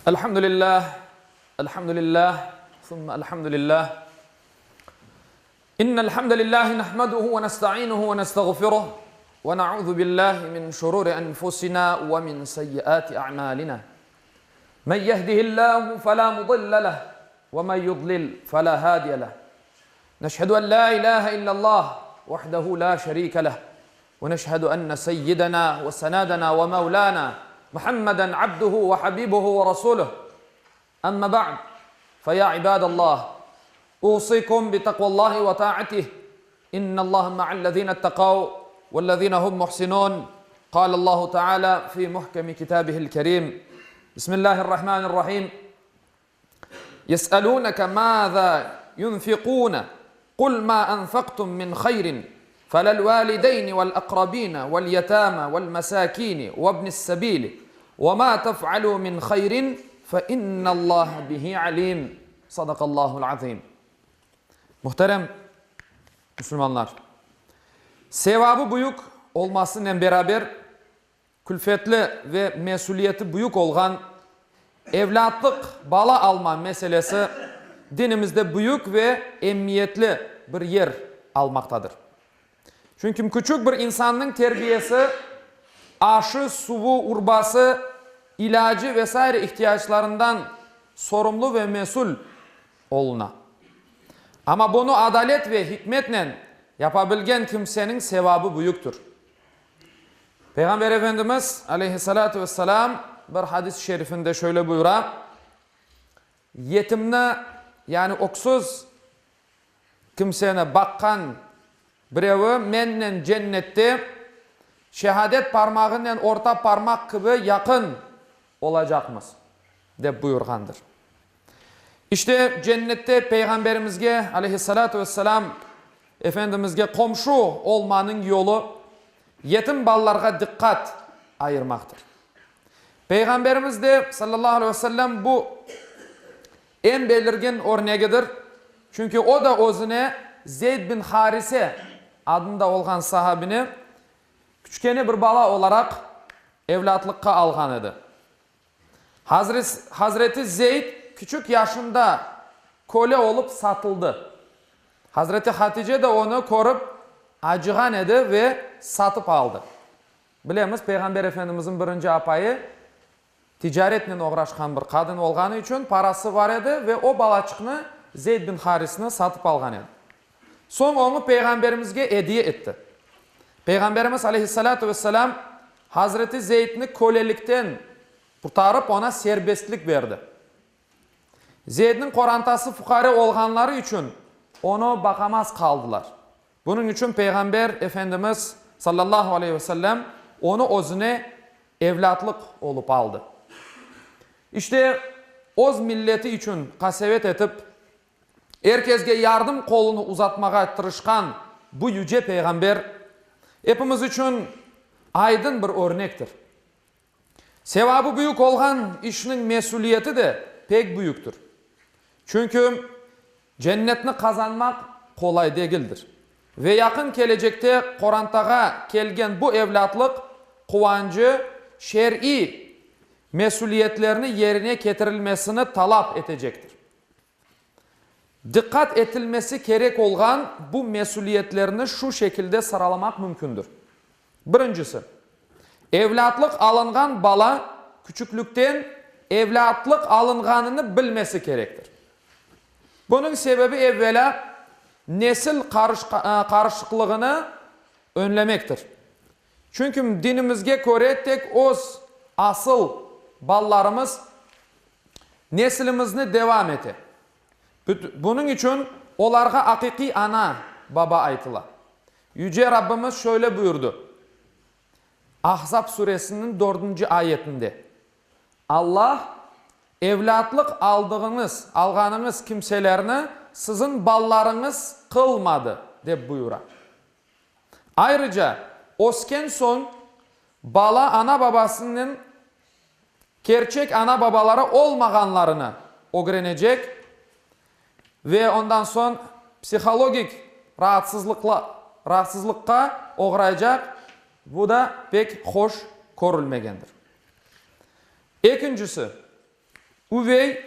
Elhamdülillah, elhamdülillah, thumma elhamdülillah. İnnel hamdelellahi nahmaduhu ve nestainuhu ve nestağfiruh ve na'uzu billahi min şururi enfusina ve min seyyiati a'malina. Men yehdihillahu fela mudille leh ve men yudlil fela hadiye leh. Neşhedü en la ilahe illallah vahdehu la şerike leh ve neşhedü enne seyyidena ve senadena ve mevlana Muhammeden abduhu ve habibuhu ve rasuluh. Amma ba'd, fe ya ibadallah, usikum bi takvallahi ve ta'atih, innallaha ma'allezine ittekav vellezine hum muhsinun, Kâlallahu teâlâ fî muhkemi kitâbihil kerîm, Bismillahirrahmanirrahim, Yes'elûneke mâzâ yunfikûne, kul mâ enfaktum min hayrin felel vâlideyni vel akrabîne vel yetâme vel mesâkîni ve ibnis-sebîli ve mâ tef'alû min hayrin fe innallâhe bihi alîm. Sadakallâhu'l azîm. Muhterem Müslümanlar! Sevabı büyük olmasınen beraber külfetli ve mesüliyeti büyük olğan evlâtlıq bala alma meselesi dinimizde büyük ve emiyetli bir yer almaqtadır. Çünki küçük bir insannıñ terbiyesi, aşı, suvu, urbası, ilâcı ve saire ihtiyaclarından sorumlu ve mesül oluna. Amma bunı adalet ve hikmetnen yapabilgen kimseniñ sevabı büyüktir. Peyğamber Efendimiz, aleyhissalâtu vesselâm, bir hadis-i şerifinde şöyle buyura, Yetimni, yani öksüz kimseni baqqan birevi mennen cennette şehadet parmağınen orta parmaq kibi yaqın olacaqmız, dep buyurğandır. İşte, cennette Peyğamberimizge, aleyhissalâtu vesselâm, Efendimizge qomşu olmanıñ yolu, yetim balalarğa diqqat ayırmaqtır. Peyğamberimiz de, sallallahu aleyhi ve sellem, bu eñ belirgin örnegidir, çünki o da özüne Zeyd bin Harise adında olğan sahabini küçkene bir bala olaraq evlâtlıqqa alğan edi. Hazreti Zeyd küçük yaşında köle olıp satıldı. Hazreti Hatice de onı körip acığan edi ve satıp aldı. Bilemiz, Peyğamber Efendimizniñ birinci apayı ticaretnen oğraşqan bir qadın olğanı içün parası bar edi ve o balaçıqnı, Zeyd bin Harisni, satıp alğan edi. Soñ oñı Peyğamberimizge ediye etti. Peyğamberimiz aleyhissalâtu vesselâm Hazreti Zeydni kölelikten qurtarıp oña serbestlik berdi. Zeydniñ qorantası fuqare olğanları içün onı baqamaz qaldılar. Bunıñ içün Peyğamber Efendimiz, sallallahu aleyhi ve sellem, onı özüne evlâtlıq olıp aldı. İşte, öz milleti içün qasevet etip, Er kesge yardım qolunı uzatmağa tırışqan bu yüce peyğamber epimiz içün aydın bir örnektir. Sevabı büyük olğan işniñ mesüliyeti de pek büyüktir. Çünki cennetni qazanmaq qolay degildir. Ve yaqın kelecekte qorantağa kelgen bu evlâtlıq quvançı şer'iy mesüliyetlerni yerine ketirilmesini talap etecektir. Diqqat etilmesi kerek olğan bu mesüliyetlerni şu şekilde sıralamaq mümkündir. Birincisi, evlâtlıq alınğan bala küçüklikten evlâtlıq alınğanını bilmesi kerektir. Bunıñ sebebi evvelâ nesil qarışıqlığını önlemektir. Çünki dinimizge köre tek öz asıl balalarımız Nesilimizni devam ete. Bunıñ içün olarğa aqiqiy ana, baba aytıla. Yüce Rabbimiz şöyle buyurdı, Ahzab suresiniñ dördünci ayetinde, Allah, evlâtlıq aldığıñız, alğanıñız kimselerni siziñ balalarıñız qılmadı, dep buyura. Ayrıca, ösken soñ, bala ana-babasınen kerçek ana-babaları olmağanlarını ögrenecek ve ondan soñ psihologik raatsızlıqqa oğraycaq, bu da pek hoş körülmegendir. Ekincisi. Üvey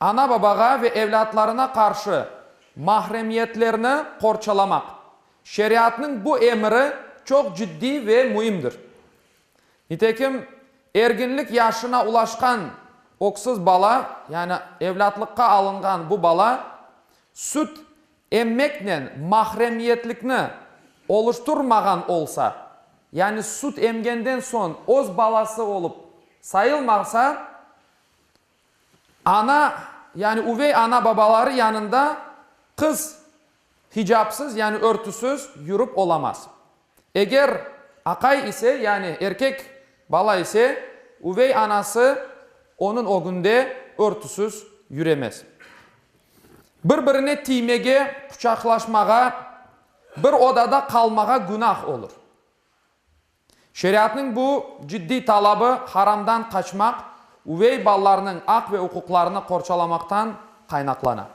ana-babağa ve evlâtlarına qarşı mahremiyetlerini qorçalamaq. Şeriatnıñ bu emri çoq ciddiy ve müimdir. Nitekim, erginlik yaşına ulaşqan öksüz bala, yani evlâtlıqqa alınğan bu bala, süt emmeknen mahremiyetlikni oluşturmağan olsa, yani süt emgenden soñ öz balası olıp sayılmasa, ana, yani üvey ana-babaları yanında qız hicapsız, yani örtüsiz yürip olamaz. Eger aqay ise, yani erkek bala ise, üvey anası onıñ ögünde örtüsiz yüremez. Bir-birine tiymege, quçaqlaşmağa, bir odada qalmağa günah olur. Şeriatnıñ bu ciddiy talabı haramdan qaçmaq, üvey balalarnıñ aq ve uquqlarını qorçalamaqtan qaynaqlana.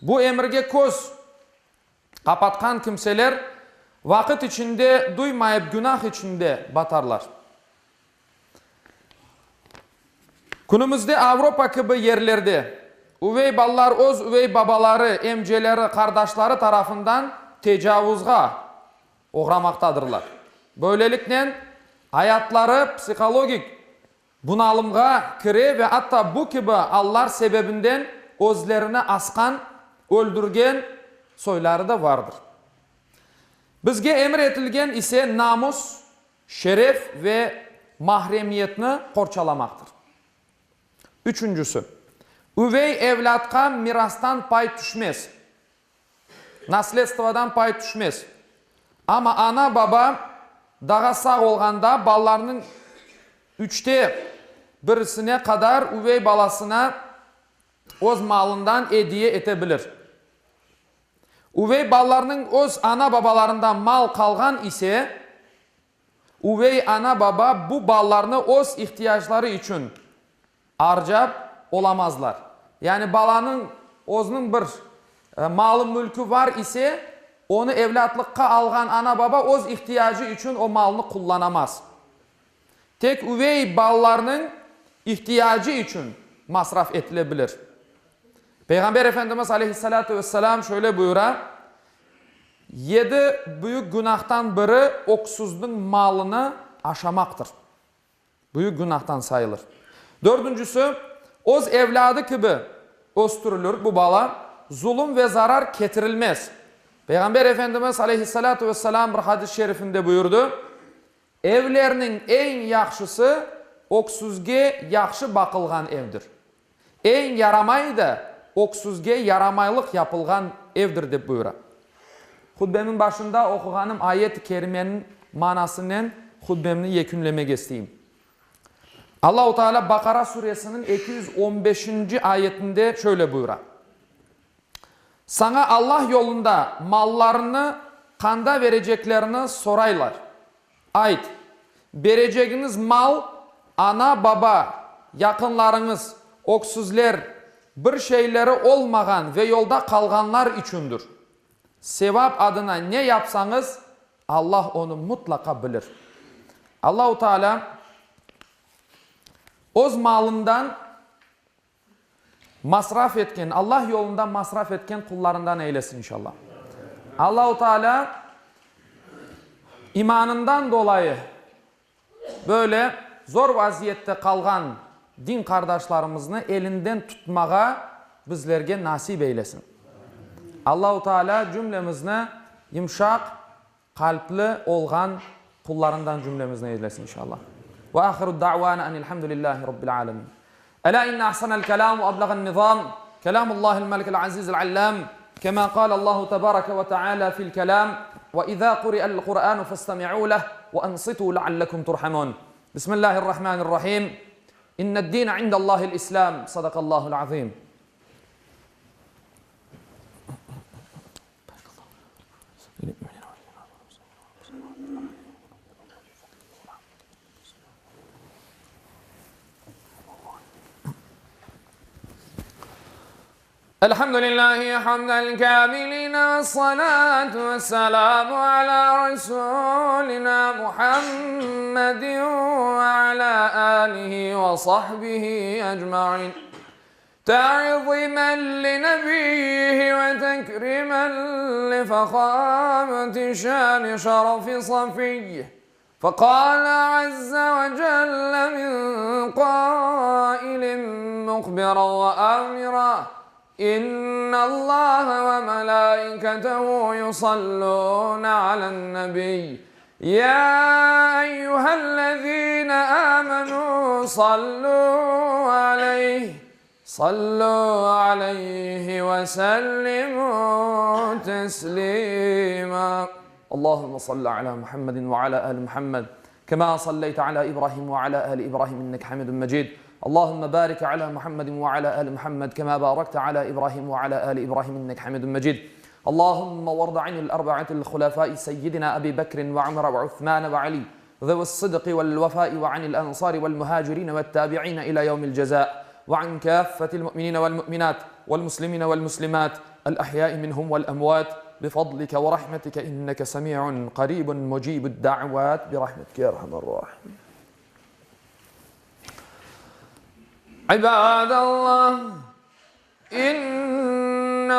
Bu emirge köz qapatqan kimseler vaqıt içinde duymayıp günah içinde batarlar. Künümizde Avropa kibi yerlerde üvey balalar öz üvey babaları, emceleri, qardaşları tarafından tecavuzğa oğramaqtadırlar. Böyleliknen, ayatları psihologik bunalımğa kire ve atta bu kibi allar sebebinden özlerini asqan, öldürgen soyları da vardır. Bizge emir etilgen ise namus, şeref ve mahremiyetni qorçalamaqtır. Üçüncisi, üvey evlâtqa mirastan pay tüşmez. Nasledstvodan pay tüşmez. Amma ana-baba daha sağ olğanda balalarnıñ üçte birisine qadar üvey balasına öz malından ediye ete bilir. Üvey balalarnıñ öz ana-babalarından mal qalğan ise, üvey ana-baba bu balalarnı öz ihtiyacları içün arcap olamazlar. Yani balanıñ özüniñ bir malı-mülkü var ise, onı evlâtlıqqa alğan ana-baba öz ihtiyacı içün o malnı qullanamaz. Tek üvey balalarnıñ ihtiyacı içün masraf etile bilir. Peyğamber Efendimiz aleyhissalâtu vesselâm şöyle buyura, Yedi büyük günahtan biri öksüzniñ malını aşamaqtır. Büyük günahtan sayılır. Dördüncisi, öz evlâdı kibi östürilir bu bala, zulum ve zarar ketirilmez. Peyğamber Efendimiz aleyhissalâtu vesselâm bir hadis-i şerifinde buyurdı, Evlerniñ eñ yahşısı öksüzge yahşı baqılğan evdir. Eñ yaramayı da öksüzge yaramaylıq yapılğan evdir, dep buyura. Hutbemniñ başında oquğanım ayet-i kerimeniñ manasınen hutbemni yekünlemege isteyim. Allahu Teala Baqara suresiniñ 215-nci ayetinde şöyle buyura, Saña Allah yolunda mallarını qanda vereceklerini soraylar. Ayt, Berecegiñiz mal, ana-baba, yaqınlarıñız, öksüzler, bir şeyleri olmağan ve yolda qalğanlar içündir. Sevap adına ne yapsañız, Allah onı mutlaqa bilir. Allahu Teala öz malından Masraf etken, Allah yolunda masraf etken qullarından eylesin inşallah. Allahu Teala imanından dolayı böyle zor vaziyette qalğan din qardaşlarımıznı elinden tutmağa bizlerge nasip eylesin. Allahu Teala cümlemizni yımşaq Qalpli olğan qullarından cümlemizni eylesin inşallah. Ve ahiru da'vana enilhamdülillahi rabbil alemin. Ela inne ahsenel kelam ve ebleğen nizam kelamullahil melikil azizil allam kema kâle Allahu tebareke ve teala fil kelam ve izâ kuri'el Kur'anu festemi'û leh ve ansitû leallekum turhamun. Bismillahirrahmanirrahim. İnned-dîne indellâhil İslâm. Sadakallâhul azîm. Elhamdülillahi hamden kâmilin. Aleyna salatu ve selamu ala Resulina Muhammedin ve ala alihi ve sahbihi ecmain. Ta'zimen li nebiyyihi ve tekrimen li fehameti şani şerefi safiyyih. Feqâle azze ve celle min qâilin muhbiran ve âmiran, İnnallâhe ve melâiketehu yusallûne alen-nebiy, yâ eyyühellezîne âmenû sallû aleyh, sallû aleyhi ve sellimû teslîmâ. Allahümme salli alâ Muhammedin ve alâ âli Muhammed, kemâ salleyte alâ İbrahim ve alâ âli İbrahim inneke hamidun mecid. Allahümme barik alâ Muhammedin ve alâ âli Muhammed, kemâ bârekte alâ İbrahim ve alâ âli İbrahim inneke hamidun mecid. Allahümme varda anil erba'atil hulefâi seyyidina Ebi Bekrin ve Ömer ve Uthmân ve Ali, zevi's-sıdqi vel-vefâi ve anil ensâri vel-muhâcirîne ve't-tâbi'îne ilâ yevmil cezâ ve an kâffetil mu'minîne vel-mu'minât vel-muslimîne vel-muslimât el-ahyâi minhum vel-emvât bifadlike ve rahmetike inneke semî'un qarîbun mucîbud-da'vât birahmetike ya erhamer-râhimîn. İbâdallah, İnnallâhe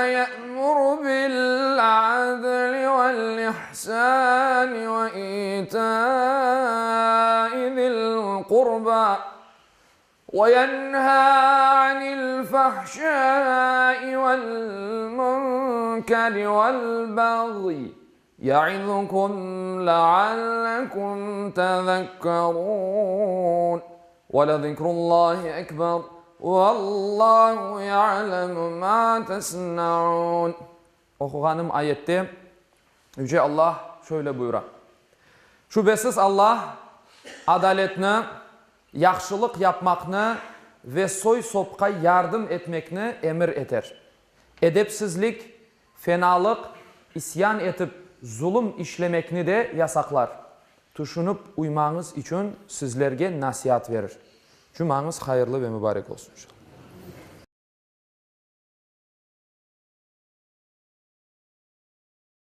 ye'muru bil-'adli vel-ihsâni ve itâi zil-qurbâ ve yenhâ anil-fahşâi vel-munkeri vel-bagyi Ya'izukum leallekum tezekkerun. Ve lezikrullahi ekber. Vallahu ya'lemu ma tesna'un. Oquğanım ayette Yüce Allah şöyle buyura, Şübesiz Allah adaletni, yahşılıq yapmaqnı ve soy-sopqa yardım etmekni emir eter. Edepsizlik, Fenalıq, isyan etip zulum işlemekni de yasaqlar. Tüşünip uymañız içün sizlerge nasiat verir. Cumañız hayırlı ve mübarek olsun inşallah.